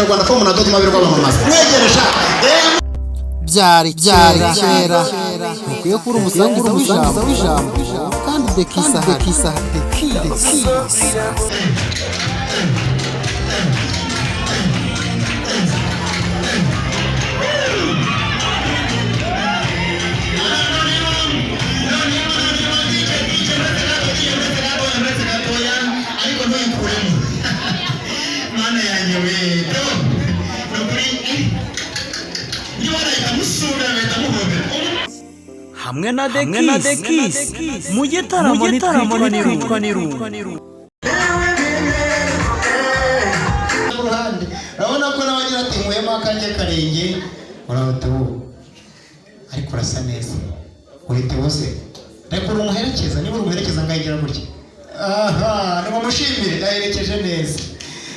Rwanda fomu na dotuma biri kwamamaza mwegeresha. Byari byari kera. Ntukwiye kuba umusangiza w'ijambo kandi dekisa dekisa dekisa. Ariko ntuyikuremo, mana yanjye we. Teo, ni ukuri niba warahita musura, agahita muhobera. Hamwe na The Kiss mu gitaramo nitwicwa n'irungu. Ku ruhande urabona ko nawe agira ati: "Nkuyemo akanjye karenge." Uraho Teo, ariko urasa neza. Uri Teo se? Reka uri umuherekeza, niba uri umuherekeza ngayigira gutya. Aha nimumushimire, yaherekeje neza.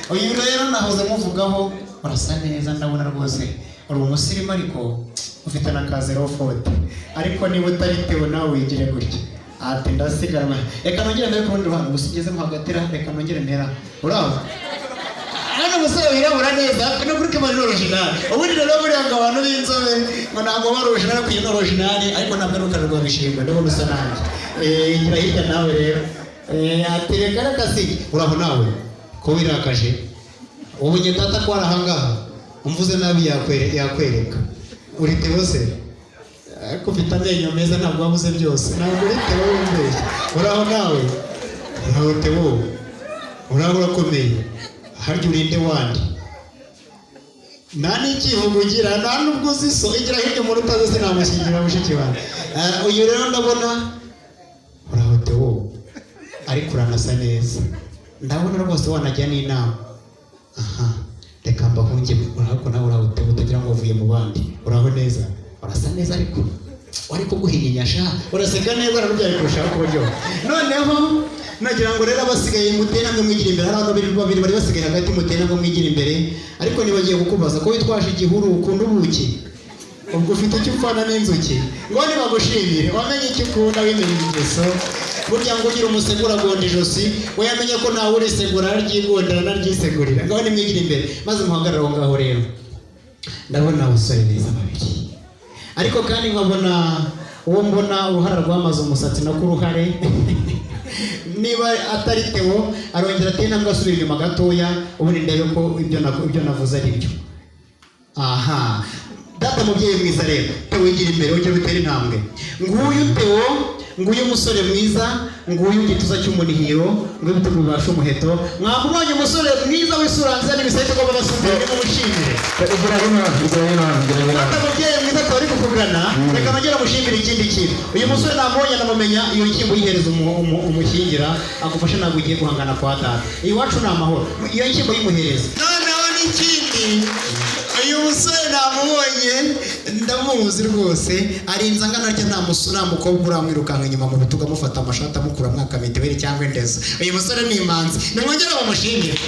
Uyu rero nahoze muvugaho, urasa neza, ndabona rwose uri umusirimu, ariko ufite na ka zero faute. Ariko niba utari Teo, nawe wigire gutya ati: "Ndasiganwa." Reka nongere mbere ku rundi ruhande gusa ugezemo hagati ra. Reka nongere mpera. Uraho hano, umusore wirabura neza no kuri kamera ni original. Ubundi rero buriya ngo abantu b'inzobe ngo ntabwo bari original, ariko iyi ni original, ariko ntabwo ari urukararo rwa bishingwe. Ndabona usa nanjye. Gira hirya nawe rero. Ati reka reka si uraho nawe ko wirakaje. Ubu njye data ko ari ahangaha umvuze nabi yakwereka. Uri Teo se? Ariko ufite amenyo meza, ntabwo wabuze byose, ntabwo uri Teo wumveshye. Uraho nawe, uraho Teo, uraho, urakomeye. Harya urinde wandi? Nta n'ikivugo ugira, nta n'ubwo uzi so. Igira hirya, umuntu utazi sinamushyingira mushiki wanjye. Uyu rero ndabona uraho Teo, ariko uranasa neza, ndabona rwose wanajya n'inama. Aha reka mbahunge. Urako nawe uraho Teo, utagira ngo uvuye mu bandi. Uraho neza, urasa neza, ariko wari kuguhinyinya sha. Uraseka neza rero, kurushaho kuburyoha. Noneho nagira ngo rero abasigaye mutere namwe mwigira imbere. Hari abantu babiri bari basigaye hagati, mutere namwe mwigira imbere. Ariko nibagiye kukubaza ko witwaje igihuru, ukunda ubuki, ubwo ufite icyo upfana n'inzuki. Ngo nibagushimire, wamenye icyo ukunda, wimenye ingeso. Burya ngo ugira umusegura agonda ijosi, we yamenye ko ntawe urisegura, araryigondera, anaryisegurira. Ngaho nimwigire imbere maze muhagarare aho ngaho. Rero ndabona abasore beza babiri, ariko kandi nkabona uwo mbona uruhara rwamaze umusatsi no ku ruhare. Niba atari Teo, arongera ateye intambwe asubira inyuma gatoya, ubundi ndebe ko ibyo navuze ari byo. Aha data mubyeyi mwiza rero, Teo wigira imbere, wongere utere intambwe. Nguyu Teo, nguyu umusore mwiza, nguyu igituza cy'umunihiro, nguyu ibitugu bibasha umuheto. Mwamubonye, umusore mwiza w'isura nziza n'ibisate ko basumbuye, nimumushimire. Igira hino, igira hino, igira hino. Data mubyeyi mwiza, akaba ari kukugana. Reka nongere mushimire ikindi kintu. Uyu musore namubonye, ndamumenya. Iyo nshyimbo uyihereza umushyingira agufashe, ntabwo ugiye guhangana kwa data. Iwacu ni amahoro. Iyo nshyimbo yimuhereza. Noneho n'ikindi, uyu musore namubonye, ndamuzi rwose, arinze angana atya nta mukobwa uramwirukanka inyuma mu bitugu, amufata amashati, amukura mwaka mituweli cyangwa indezo. Uyu musore ni imanzi, nimwongere bamushimire.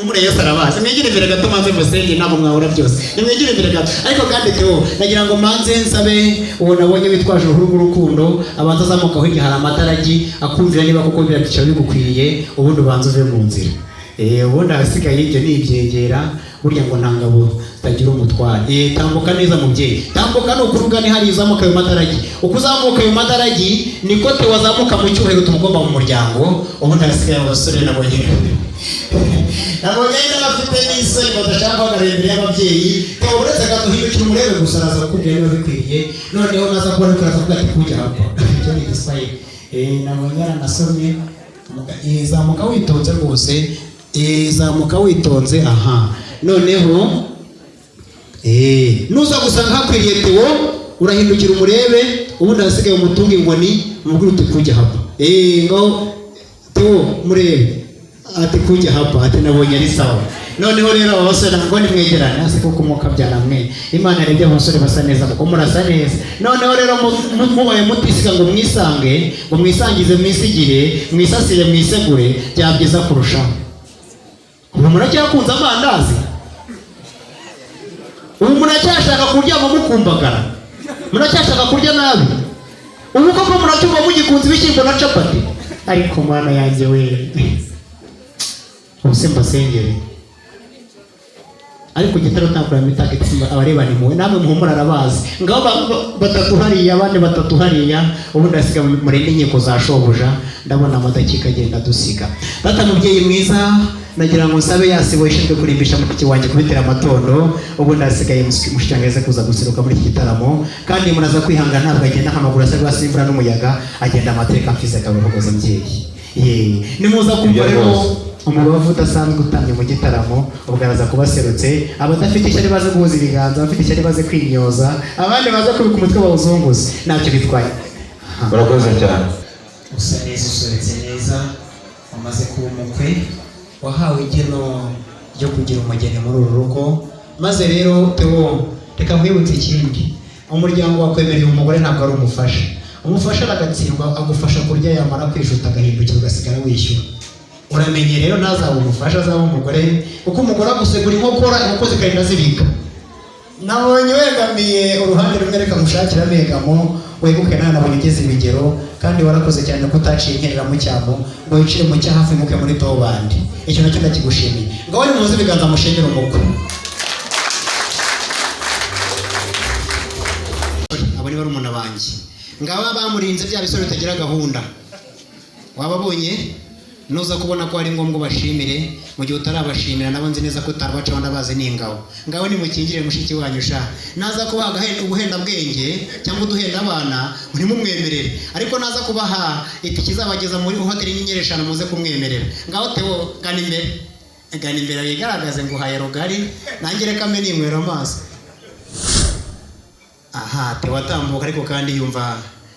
Muri Yesu arabazi. Mwigire imbere gato manze musenge, ntabwo mwahura byose. Nimwigire imbere gato. Ariko kandi Theo, nagira ngo manze nsabe uwo nabonye witwaje uruhu rw'urukundo abanza azamuka hirya, hari amataragi akumvira niba koko birabyicaro bigukwiriye, ubundi ubanza uve mu nzira. Ubundi ahasigaye ibyo ni ibyegera. Burya ngo nta ngabo zitagira umutware. Tambuka neza mubyeyi, tambuka. Ni ukuri ugane hariya, uzamuka ayo madaragi. Uko uzamuka ayo madaragi niko Theo azamuka mu cyubahiro tumugomba mu muryango. Ubundi ahasigaye abasore nabonye n'abafite n'isoni badashaka guhagarara imbere y'ababyeyi. Theo, uretse gato hindukira umurebe gusa, araza kukubwira niba bikwiriye. Noneho naza kubona bikora, akavuga ati: "Kujya hapa." Icyo ni igiswahili. Nabonye yaranasomye. Zamuka witonze rwose. Zamuka witonze. Aha noneho nuza gusanga hakwiriye Theo, urahindukira umurebe, ubundi ahasigaye umutunga inkoni, umubwire uti: "Kujya hapa." Ngaho Theo, murebe ati: "Kujya hapa." Ati: "Nabonye ari sawa." Noneho rero aba basore ntabwo nimwegerane hasi kuko umwuka mwe Imana yarebye abasore basa neza, kuko murasa neza. Noneho rero mubaye mutisiga ngo mwisange, ngo mwisangize, mwisigire, mwisasire, mwisegure, byaba byiza kurushaho. Ubu muracyakunze amandazi? Ubu muracyashaka kuryama mukumbagara? Muracyashaka kurya nabi? Ubu koko muracyumva mugikunze ibishyimbo na capati? Ariko mwana yanjye we, ubu se mbasengere? Ariko gitaro ntabwo mitaka abarebana impuhwe, namwe muhumura arabazi. Ngaho batatu hariya, abandi batatu hariya, ubundi asiga murinde inkiko za shobuja. Ndabona amadakika agenda dusiga. Data mubyeyi mwiza, nagira ngo nsabe yasibo ishinzwe kurimbisha mushiki wanjye kubitera amatondo, ubundi hasigaye mushiki wanjye aze kuza guseruka muri iki gitaramo. Kandi muraza kwihangana, ntabwo agenda nk'amaguru asa rwose imvura n'umuyaga, agenda amateka mfize akabihogoza mbyeyi. Ye, nimuza kumva Ibyo rero rwose. umubavu udasanzwe utamye mu gitaramo, ubwo araza kubaserutse. Abadafite ishyari baze guhuza ibiganza, abafite ishyari baze kwimyoza, abandi baze kubika umutwe bawuzunguze, ntacyo bitwaye. Aha. Urakoze cyane. Usa neza, usobetse neza, wamaze kuba umukwe, wahawe igeno ryo kugira umugeni muri uru rugo. Maze rero Theo, reka nkwibutse ikindi: umuryango wakwemereye umugore, ntabwo ari umufasha. Umufasha aragatsindwa, agufasha kurya, yamara kwijuta agahindukira ugasigara wishyura. Uramenye rero, ntazaba umufasha, azaba umugore, kuko umugore agusegura inkokora, inkoko zikagenda zibika. Nabonye wegamiye uruhande rumwe, reka mushakire amegamo weguke. Nawe nabonye ugeze imigero, kandi warakoze cyane ko utaciye inkerera mu cyamo ngo wicire mu cyahafi muke muri tobandi. Icyo nacyo ndakigushimiye. Ngaho nimuze ibiganza mushimire umukwe. Abo ni barumuna banjye, ngaba bamurinze bya bisore bitagira gahunda. Wababonye? Nuza kubona ko ari ngombwa ubashimire. Mu gihe utarabashimira nabo, nzi neza ko utabacaho, ndabazi ni ingabo. Ngaho nimukingire mushiki wanyu sha. Naza kubaha ubuhendabwenge cyangwa uduhenda abana, ntimumwemerere, ariko naza kubaha itike izabageza muri hoteli y'inyenyeri 5, muze kumwemerera. Ngaho Theo, gana imbere, gana imbere wigaragaze ngo uhaye rugari, nanjye reka mbe ninywera amaso. Aha Theo atambuka, ariko kandi yumva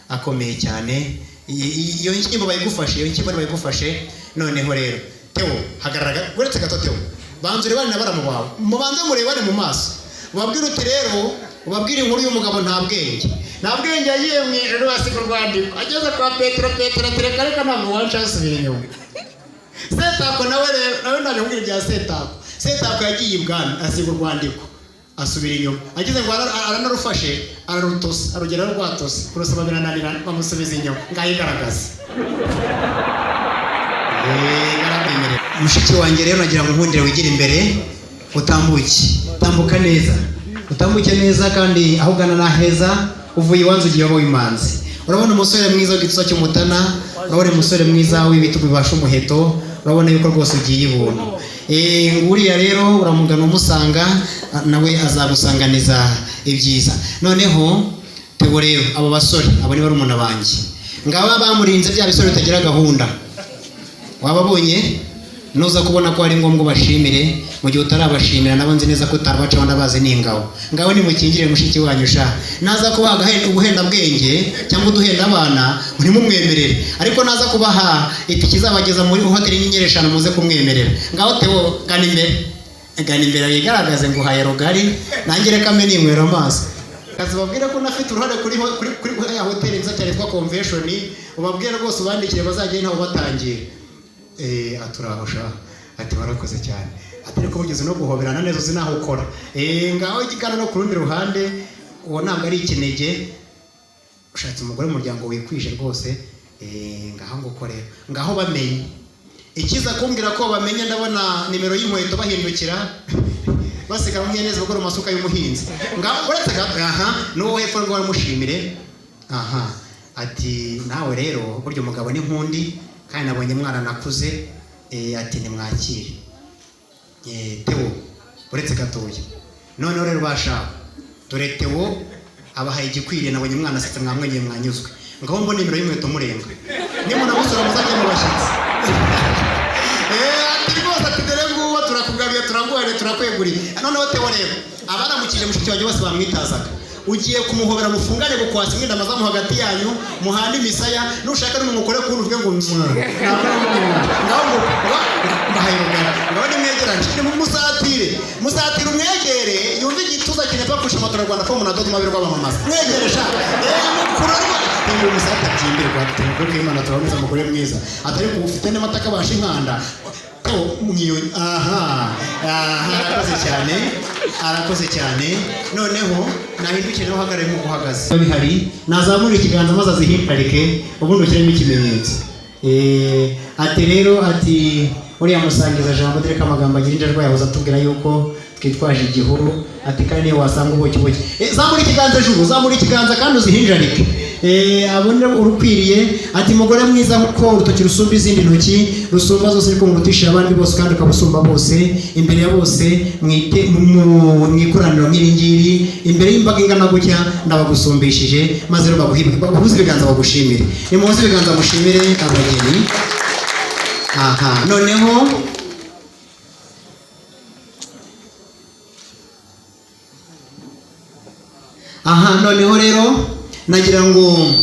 akomeye cyane. Iyo nshyimbo bayigufashe, iyo nshyimbo bayigufashe. Noneho rero Theo, hagarara uretse gato. Theo, banza urebane na baramu bawe, mubanze murebane mu maso, ubabwire uti rero, ubabwire inkuru y'umugabo nta bwenge. Nta bwenge yagiye mu ijuru asiga urwandiko, ageze kwa Petero, Petero atereka ariko ntabwo waca asubira inyuma. Setako nawe rero, nawe ndaje kubwira ibya Setako. Setako yagiye ibwami asiga urwandiko, asubira inyuma, ageze ngo aranarufashe, ararutosa, arugera rwatose, kurusoma birananira, bamusubiza inyuma. Ngayigaragaza. Ngaramwemerera. Mushiki wanjye rero, nagira ngo nkundire wigire imbere, utambuke, tambuka neza, utambuke neza, kandi aho ugana ni aheza. Uvuye iwanzu ugiye wowe imanzi. Urabona umusore mwiza w'igituza cy'umutana, urabona umusore mwiza w'ibitugu bibasha umuheto, urabona yuko rwose ugiye ibuntu. Nguriya rero uramugana umusanga, nawe azagusanganiza ibyiza. Noneho Theo rero, abo basore, abo ni barumuna banjye, ngaba bamurinze bya bisore bitagira gahunda. Wababonye? Nuza kubona ko ari ngombwa ubashimire. Mu gihe utarabashimira nabo, nzi neza ko utabacaho, ndabazi ni ingabo. Ngaho nimukingire mushiki wanyu sha. Naza kubaha ubuhendabwenge cyangwa uduhenda abana, ntimumwemerere, ariko naza kubaha itike izabageza muri hoteli y'inyenyeri 5, muze kumwemerera. Ngaho Theo, gana imbere, gana imbere wigaragaze ngo uhaye rugari, nanjye reka mbe ninywera amaso. Kazi babwire ko unafite uruhare kuri ya hoteli nziza cyane yitwa Convention. Ubabwire rwose, ubandikire bazagende ntawe ubatangira. Aturaho sha, ati warakoze cyane, ati ariko bugeze no guhoberana neza, uzi naho ukora. Ngaho gana no ku rundi ruhande, uwo ntabwo ari ikinege, ushatse umugore mu muryango wikwije rwose. Ngaho nguko rero, ngaho bamenye ikiza kumbwira ko bamenye. Ndabona nimero y'inkweto bahindukira basiga neza gukora amasuka y'umuhinzi. Ngaho uretse gato, aha n'uwo hepfo ngo baramushimire. Aha ati nawe rero burya umugabo ni nkundi, kandi nabonye mwaranakuze. Ati nimwakire. Theo, uretse gatoya. Noneho rero bashaka, dore Theo abahaye igikwiriye, nabonye mwana asetse, mwamwenyeye, mwanyuzwe. Ngaho mbona nimero y'inkweto murenga, nimunamusura muzajye mu bashyitsi. Ati rwose, ati dore nguwo, turakugabiye, turaguhaye, turakweguriye. Noneho Theo rero, abaramukije mushiki wanjye bose bamwitazaga, ugiye kumuhobera, mufungane bukwasi, mwenda amazamu hagati yanyu, muhane imisaya, nushaka n'umukore kuntu uvuge ngo mwa. Ngaho ngo mbahaye rugara. Ngaho nimwegerane, musatire, musatire, umwegere yumve igituza kinepa kurusha amatora Rwanda fomu na dodoma birwa bamamaza. Mwegere sha. Mukurarwa ngo umusatire abyimbirwa. Ati mukuru w'Imana, turaboneza umugore mwiza, atari ku ufite n'amata kabasha inkanda. Aha aha, arakoze cyane, arakoze cyane. Noneho nahindukire nawe uhagarare nk'uko uhagaze bihari, nazamura ikiganza maze azihimparike, ubundi ushyiremo ikimenyetso. Ati rero, ati Uriya musangiza jambo, dore ko amagambo agira injajwa, yahoze atubwira yuko twitwaje igihuru, ati kandi niyo wasanga ubuki buke. Zamura ikiganza juru, zamura ikiganza kandi uzihinjarike. Abone urukwiriye. Ati mugore mwiza, nkuko urutoki rusumba izindi ntoki, rusumba zose, ariko murutisha abandi bose kandi ukabusumba bose imbere ya bose, mwite mu ikoraniro nk'iri ngiri, imbere y'imbaga ingana gutya, ndabagusumbishije. Maze rero baguhuze ibiganza bagushimire. Nimuhuze ibiganza mushimire abageni. Aha noneho rero nagira ngo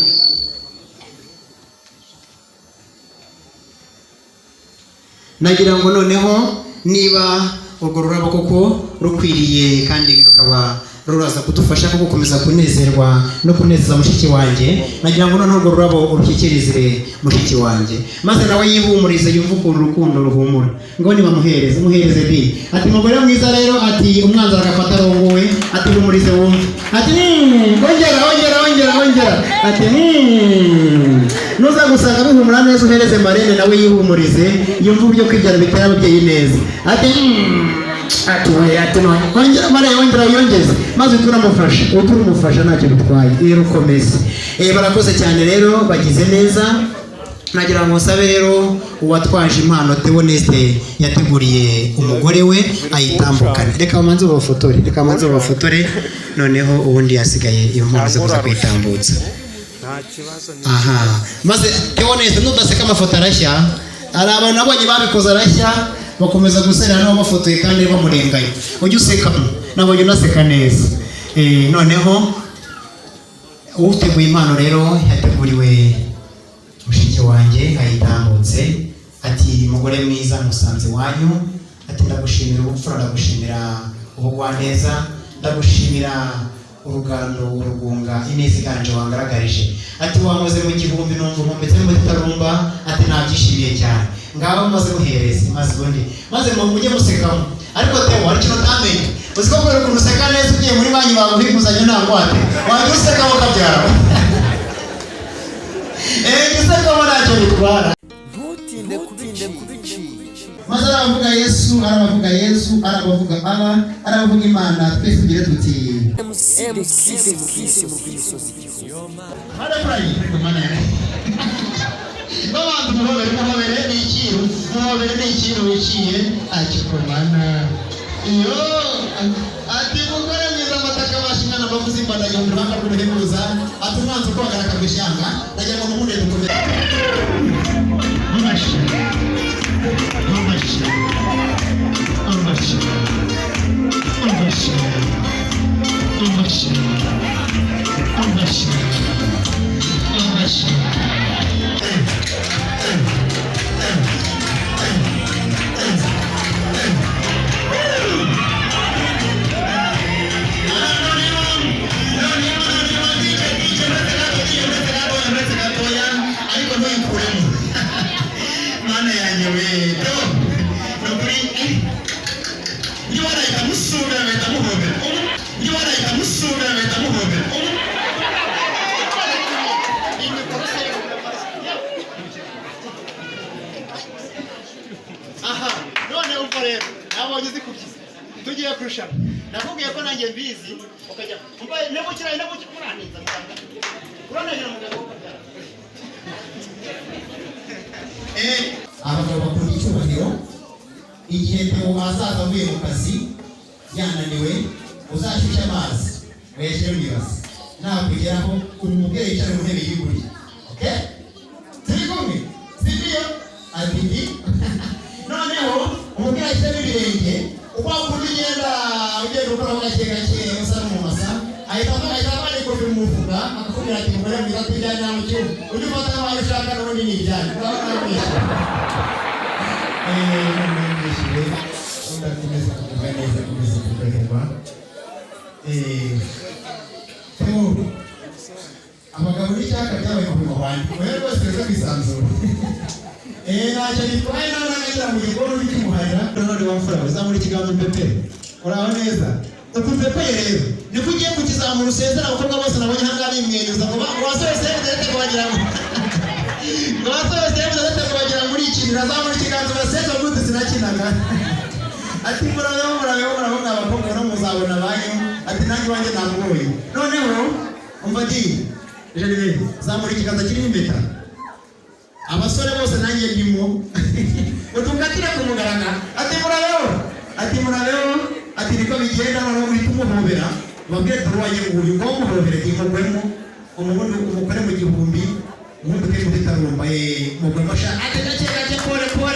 noneho niba urwo rurabo koko rukwiriye kandi rukaba ruraza kudufasha ko gukomeza kunezerwa no kunezeza mushiki wanjye, nagira ngo noneho urwo rurabo urushyikirize mushiki wanjye, maze nawe yihumurize, yumve ukuntu urukundo ruhumura. Ngo nibamuhereze, muhereze di. Ati mugore mwiza rero, ati umwanzi aragafata arongowe, ati humurize wumve, ati ongera ongera ongera ongera, ati nuza gusanga bihumura neza, uhereze marene nawe yihumurize, yumve uburyo kwibyara bitera ababyeyi neza. Ati ati we, ati none ongera mare, ongera wiyongeze, maze turamufasha, uturumufasha ntacyo bitwaye rero, ukomeze. Barakoze cyane rero, bagize neza. Nagira ngo nsabe rero uwatwaje impano Theoneste yateguriye umugore we ayitambukane. Reka bamanze babafotore, reka bamanze babafotore, noneho ubundi yasigaye iyo mpano zo kuza kuyitambutsa. Aha maze Theoneste, nudaseka amafoto arashya. Hari abantu nabonye babikoze arashya, bakomeza guserera n'ababafotoye kandi bamurenganya. Ujye usekamo, nabonye unaseka neza. Noneho uteguye impano rero yateguriwe mushiki wanjye ayitambutse. Ati mugore mwiza, musanze iwanyu, ati ndagushimira ubupfura, ndagushimira ubugwaneza, ndagushimira urugando, urugunga, ineza iganje wangaragarije. Ati wankoze mu gihumbi numva nkumbitse mu gitarumba, ati nabyishimiye cyane. Ngaho maze muhereze, maze ubundi maze mujye musekamo. Ariko Theo, hari ikintu utamenye, uzi ko kubera ukuntu useka neza, ugiye muri banki baguha inguzanyo nta ngwate, wajya usekamo ukabyara. Jya usekamo ntacyo bitwara. Ntutinde kubicika. Maze arabavuga Yesu, arabavuga Yesu, arabavuga Aba, arabavuga Imana, twese tugire tuti MC Dekisi mu rw'imisozi igihumbi. Babanza umuhobere, umuhobere ni ikiru, umuhobere ni ikiru wiciye akikomana iyo. Ati mugore mwiza, amataka bashingana bavuze imbandagihumbi uruhanga rw'uruhebuza, ati umwanzi ukwagara akagushyanga. Ndagira ngo muhunde dukomere. Amashyi, amashyi, amashyi, amashyi, amashyi, amashyi, amashyi. Ariko ntuyikuremo, mana yanjye we. Teo, ni ukuri niba warahita musura agahita amuhobera, niba warahita musura agahita amuhobera. Aha none umva rero, nabonye uzi kubyiza, tugiye kurushanwa. Nakubwiye ko nanjye mbizi, ukajya umva ntibukira ntibukira, urantinza muganga, urananira muganga ukabyara. Abagabo bakunda icyubahiro. Igihe Theo azaza avuye mu kazi yananiwe, uzashyushye amazi uyashyire mu ibasi, nakugeraho umubwire yicare mu ntebe yiguriye. Okay, turi kumwe, sibyo? Ati ndi noneho umubwire ashyiremo ibirenge, uko wakunda ugenda ugenda ukoraho gake gake, usa n'umumasa, ahita avuga, ahita avana ikofi mu mufuka, akakubwira ati mugore mwiza, tujyane mu cyumba, ujye ufata ayo ushaka n'ubundi ni ibyanyu. Urabona kwishyura. Noneho mwishyure, undi akomeza kugubwa neza, akomeza kuryoherwa. Theo, abagabo n'icyaka byabaye ku wanjye, oya rwose uza kwisanzura. Ntacyo bitwaye nawe nagera mu gikoni uri kimuharira. None wa mfura, uzamura ikiganza upepere, uraho neza. Uku upepeye rero niko ugiye kukizamura usezera abakobwa bose nabonye aha ngaha bimwenyuza, ngo basore sebe ngo bagira ngo ngo basore sebe ngo bagira ngo urikinira. Azamura ikiganza ubaseze gute? Sinakinaga. Ati murabeho, murabeho, murabeho mwa bakobwa, no muzabona abanyu. Ati nanjye iwanjye namubonye. Noneho umva di Gervais, zamura ikiganza kirimo impeta, abasore bose nanjye ndimo, udukatire ku mugaragaro. Ati murabeho, ati murabeho, ati niko bigenda. Noneho uhita umuhobera, ubabwire dore uwanjye nguyu, ngo umuhobere imugwemo, umubundi umukore mu gihumbi, ubundi ukiri muri tarumba, mugwemo sha. Ati gake gake, pole pole.